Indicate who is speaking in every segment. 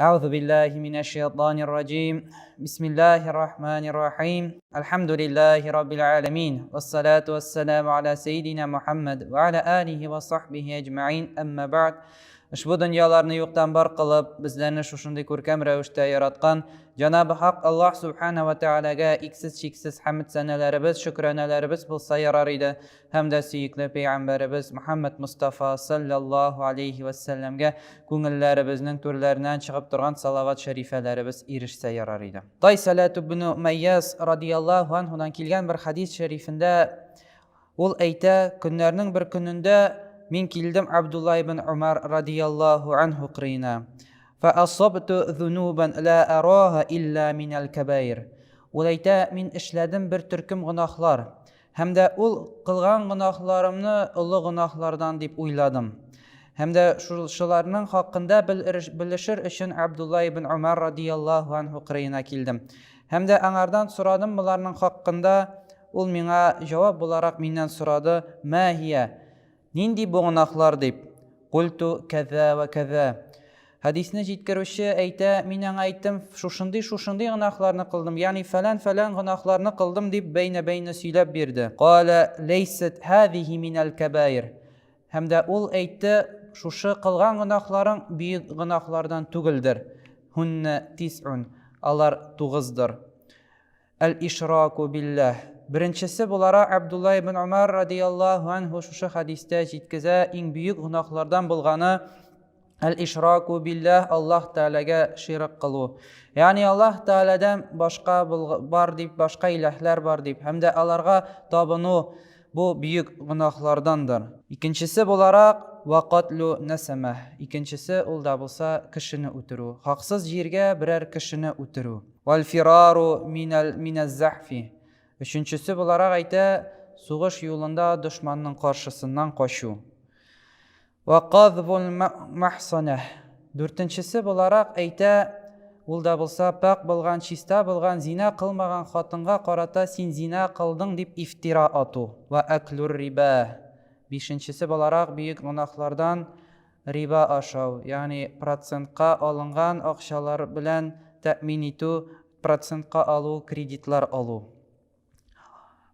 Speaker 1: أعوذ بالله من الشيطان الرجيم بسم الله الرحمن الرحيم الحمد لله رب العالمين والصلاة والسلام على سيدنا محمد وعلى آله وصحبه أجمعين أما بعد Ошбу дөньяларны юктан бар кылып, безләрне шушындый күркәм рәвештә яраткан Җанабы Хак Аллаһ Сүбхәнә вә Тәгаләгә иксез-чиксез хәмд-сәнәләребез, шөкранәләребез булса ярар иде һәм дә сөекле пәйгамбәребез Мөхәммәд Мостафа салләллаһу алейһи вә сәлләмгә күңелләребезнең түрләреннән чыгып торган салават шәрифәләребез ирешсә ярар иде. Тайсәлә ибн Умәйяс радияллаһу анһудан килгән бер хәдис шәрифендә ул әйтә, Көннәрнең бер көнендә мин килдем Абдулла ибн Умар радияллаһу анһу кырыена. Фәасабту зунубан ла араһа илла минәл кәбаир. Ул әйтә, мин эшләдем бер төркем гөнаһлар. Һәм дә ул кылган гөнаһларымны олы гөнаһлардан дип уйладым. Һәм дә шуларның хакында белешер өчен Абдулла ибн Умар радияллаһу анһу кырыена килдем. Һәм дә аңардан сорадым боларның хакында, Ул миңа җавап буларак миннән сорады, Мә һия? Нинди бу гөнаһлар дип. Культу кәзә вә кәзә. Хәдисне җиткерүче әйтә, мин аңа әйттем, шушындый шушындый гөнаһларны кылдым, ягъни фәлән фәлән гөнаһларны кылдым дип бәйнә-бәйнә сөйләп бирде. Калә ләйсәт һәзиһи минәл кәбаир. Һәм дә ул әйтте, шушы кылган гөнаһларың бөек гөнаһлардан түгелдер. Һуннә тис'ун. Алар тугыздыр. Әл-ишраку билләһ. Беренчесе буларак Абдулла ибн Умар радияллаһу анһу шушы хәдистә җиткезә, иң бөек гөнаһлардан булганы әл-ишраку билләһ, Аллаһ Тәгаләгә ширк кылу. Ягъни Аллаһ Тәгаләдән башка бар дип, башка иләһләр бар дип һәм дә аларга табыну бу бөек гөнаһлардандыр. Икенчесе буларак ва катлю нәсәмәһ. Икенчесе ул да булса кешене үтерү. Хаксыз җиргә берәр кешене үтерү. Вәл-фирару минәл минәз-зәхфи. Өченчесе буларак әйтә, сугыш юлында дошманның каршысыннан качу. Вә казбул махсанә. Дүртенчесе буларак әйтә, ул да булса пакь булган, чиста булган, зина кылмаган хатынга карата син зина кылдың дип ифтира ату. Вә әклүр риба. Бишенчесе буларак бөек гөнаһлардан Риба ашау, ягъни процентка алынган акчалар белән тәэмин итү, процентка алу, кредитлар алу.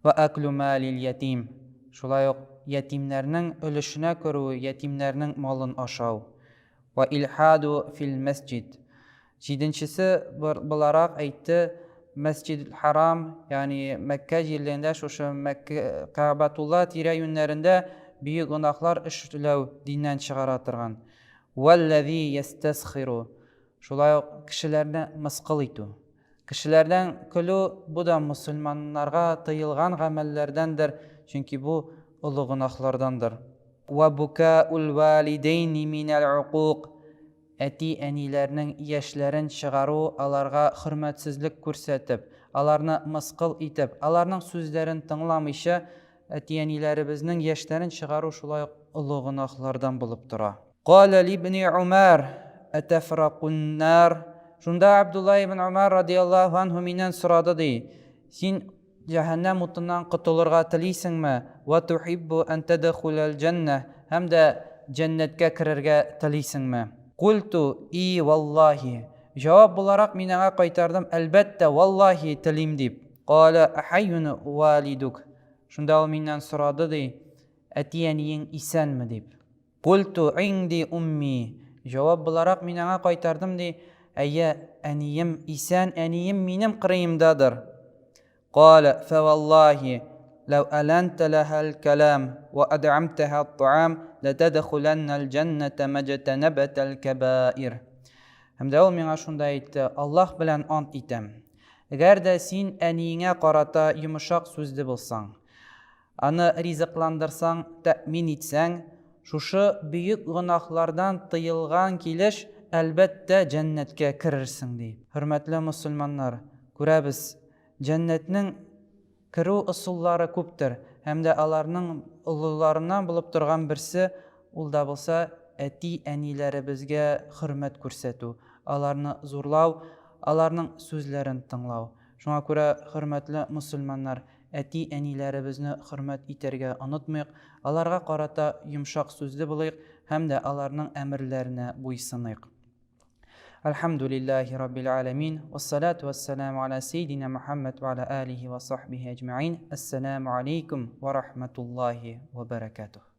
Speaker 1: Вә әклү мәлил ятим. Шулай ук ятимнәрнең өлешенә керү, ятимнәрнең малын ашау. Вә илхаду фил мәсҗид. Җиденчесе буларак әйтте, Мәсҗидел Харам, ягъни Мәккә җирлегендә шушы Мәккә Кәгъбәтулла тирә-юньнәрендә бөек гөнаһлар эшләү диннән чыгара торган. Вәлләзи ястәсхиру. Шулай ук кешеләрне мыскыл итү. Кешеләрдән көлү бу да мөселманнарга тыелган гамәлләрдәндер, чөнки бу олы гөнаһлардандыр. Вә букаул валидейни минәл укук. Әти-әниләрнең яшьләрен чыгару, аларга хөрмәтсезлек күрсәтеп, аларны мыскыл итеп, аларның сүзләрен тыңламыйча, әти-әниләребезнең яшьләрен чыгару шулай ук олы гөнаһлардан булып тора. Калә либни Умәр, әтәфракуннар? Шунда Абдулла ибн Умәр радияллаһу анһу миннән сорады, ди, Син Җәһәннәм утыннан котылырга телисеңме? Вә тухиббу ән тәдхуләл җәннә, һәм дә җәннәткә керергә телисеңме? Культу, и, валлаһи. Җавап буларак мин аңа кайтардым, әлбәттә, валлаһи, телим дип. Калә, әхәйюн валидук? Шунда ул миннән сорады, ди, әти-әниең исәнме дип. Культу инди умми. Җавап буларак мин аңа кайтардым, ди, Әйе, әнием исән, әнием минем кырыемдадыр. Калә, фәваллаһи, ләү әләнтә ләһәл кәлам, вә әд'амтәһә ат-таам, ләтәдхуләннәл җәннәтә мәҗтәнәбтәл кәбаир. Һәм дә ул миңа шунда әйтте, Аллаһ белән ант итәм, әгәр дә син әниеңә карата йомшак сүзле булсаң, Аны ризыкландырсаң, тәэмин итсәң, шушы бөек гөнаһлардан тыелган килеш, әлбәттә, җәннәткә керерсең, ди. Хөрмәтле мөселманнар, күрәбез, җәннәтнең керү ысуллары күптер, һәм дә аларның олыларыннан булып торган берсе, ул да булса, әти-әниләребезгә хөрмәт күрсәтү, аларны зурлау, аларның сүзләрен тыңлау. Шуңа күрә, хөрмәтле мөселманнар, Әти-әниләребезне хөрмәт итәргә онытмыйк, аларга карата йомшак сүзле булыйк һәм дә аларның әмерләренә буйсыныйк. Әлхәмдүлилләһи раббил галәмин, вассалату вассаламу аля сейдина Мухаммад ва аля алихи ва сахбихи әҗмәгыйн. Әссәламу алейкум ва рахматуллаһи ва баракатуһ.